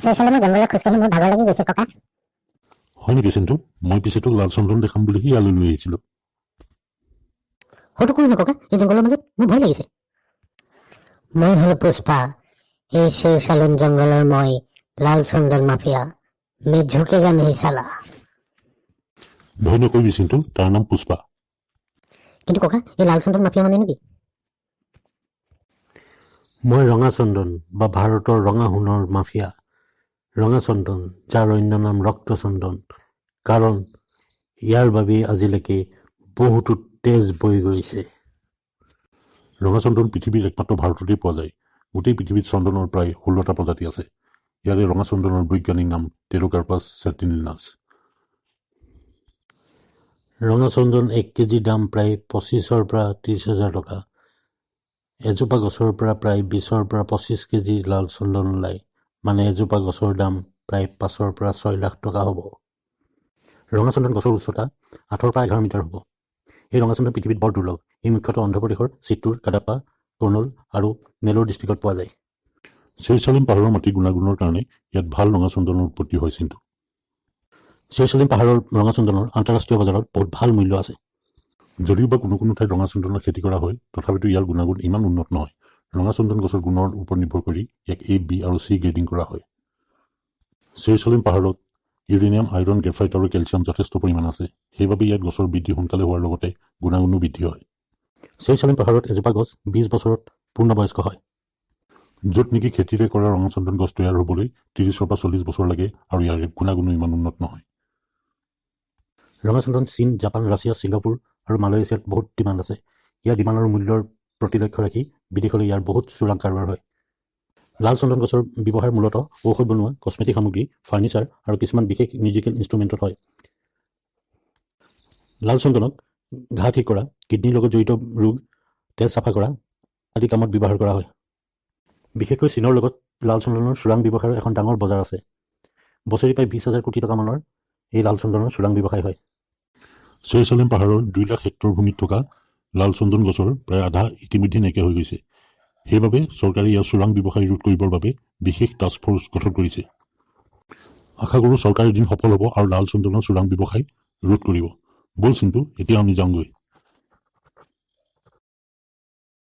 শ্বেৰশালেমৰ জংঘলত খোজকাঢ়ি মোৰ ভাগৰ লাগি গৈছে ককা। হয় নেকি চিন্তু? মই পিছে তোক লাল চন্দন দেখাম বুলিহে ইয়ালৈ লৈ আহিছিলোঁ। সৌটো কোন হয় ককা? এই জংঘলৰ মাজত মোৰ ভয় লাগিছে। মই হলো পুষ্পা। এই শ্বেৰশালেম জংঘলৰ মই লাল চন্দন মাফিয়া। मैं झुकेगा नहीं साला। ভয় নকৰিবি চিন্তু, তাৰ নাম পুষ্পা। কিন্তু ককা, এই লাল চন্দন মাফিয়া মানে নেকি? মই ৰঙা চন্দন বা ভাৰতৰ ৰঙা সোণৰ মাফিয়া। ৰঙা চন্দন, যাৰ অন্য নাম ৰক্ত চন্দন, কাৰণ ইয়াৰ বাবেই আজিলৈকে বহুতো তেজ বৈ গৈছে। ৰঙা চন্দন পৃথিৱীৰ একমাত্ৰ ভাৰততেই পোৱা যায়। গোটেই পৃথিৱীত চন্দনৰ প্ৰায় 16টা প্ৰজাতি আছে। ইয়াৰে ৰঙা চন্দনৰ বৈজ্ঞানিক নাম টেৰোকাৰ্পাছ চেণ্টিনেলাছ। ৰঙা চন্দন 1 কেজিৰ দাম প্ৰায় 25ৰ পৰা 30 হাজাৰ টকা। এজোপা গছৰ পৰা প্ৰায় 20ৰ পৰা 25 কেজি লাল চন্দন ওলায়, মানে এজোপা গছৰ দাম প্ৰায় 5ৰ পৰা 6 লাখ টকা হ'ব। ৰঙা চন্দন গছৰ উচ্চতা 8ৰ পৰা 11 মিটাৰ হ'ব। এই ৰঙা চন্দন পৃথিৱীত বৰ দুৰ্লভ। ই মুখ্যতঃ অন্ধ্ৰপ্ৰদেশৰ চিত্তুৰ, কাডাপ্পা, কৰ্ণুল আৰু নেলোৰ ডিষ্ট্ৰিক্টত পোৱা যায়। শ্বেৰশালেম পাহাৰৰ মাটিৰ গুণাগুণৰ কাৰণে ইয়াত ভাল ৰঙা চন্দনৰ উৎপত্তি হয় চিন্তু। শ্বেৰশালেম পাহাৰৰ ৰঙা চন্দনৰ আন্তঃৰাষ্ট্ৰীয় বজাৰত বহুত ভাল মূল্য আছে। যদিও বা কোনো কোনো ঠাইত ৰঙা চন্দনৰ খেতি কৰা হয়, তথাপিতো ইয়াৰ গুণাগুণ ইমান উন্নত নহয়। ৰঙা চন্দন গছৰ গুণৰ ওপৰত নিৰ্ভৰ কৰি ইয়াক এ, বি আৰু চি গ্ৰেডিং কৰা হয়। শ্বেৰশালেম পাহাৰত ইউৰেনিয়াম, আইৰণ, গ্ৰেফাইট আৰু কেলছিয়াম যথেষ্ট পৰিমাণ আছে। সেইবাবে ইয়াত গছৰ বৃদ্ধি সোনকালে হোৱাৰ লগতে গুণাগুণো বৃদ্ধি হয়। শ্বেৰশালেম পাহাৰত এজোপা গছ 20 বছৰত পূৰ্ণবয়স্ক হয়। য'ত নেকি খেতিৰে কৰা ৰঙা চন্দন গছ তৈয়াৰ হ'বলৈ 30ৰ পৰা 40 বছৰ লাগে আৰু ইয়াৰ গুণাগুণো ইমান উন্নত নহয়। ৰঙা চন্দন চীন, জাপান, ৰাছিয়া, ছিংগাপুৰ আৰু মালয়েছিয়াত বহুত ডিমাণ্ড আছে। ইয়াৰ ডিমাণ্ডৰ মূল্যৰ প্ৰতি লক্ষ্য ৰাখি বিদেশলৈ ইয়াৰ বহুত চোৰাং কাৰবাৰ হয়। লাল চন্দন গছৰ ব্যৱহাৰ মূলতঃ ঔষধ বনোৱা, কছমেটিক সামগ্ৰী, ফাৰ্নিচাৰ আৰু কিছুমান বিশেষ মিউজিকেল ইনষ্ট্ৰুমেণ্টত হয়। লাল চন্দনক ঘাঁ ঠিক কৰা, কিডনীৰ লগত জড়িত ৰোগ, তেজ চাফা কৰা আদি কামত ব্যৱহাৰ কৰা হয়। বিশেষকৈ চীনৰ লগত লাল চন্দনৰ চোৰাং ব্যৱসায়ৰ এখন ডাঙৰ বজাৰ আছে। বছৰি প্ৰায় 20 হাজাৰ কোটি টকামানৰ এই লাল চন্দনৰ চোৰাং ব্যৱসায় হয়। শ্বেৰশালেম পাহাৰৰ 2 লাখ হেক্টৰ ভূমিত থকা লাল চন্দন গছৰ প্ৰায় আধা ইতিমধ্যে নাইকিয়া হৈ গৈছে। সেইবাবে চৰকাৰে ইয়াৰ চোৰাং ব্যৱসায় ৰোধ কৰিবৰ বাবে বিশেষ টাস্ক ফ'ৰ্চ গঠন কৰিছে। আশা কৰোঁ, চৰকাৰ এদিন সফল হ'ব আৰু লাল চন্দনৰ চোৰাং ব্যৱসায় ৰোধ কৰিব। ব'ল চিন্তু, এতিয়া আমি যাওঁগৈ।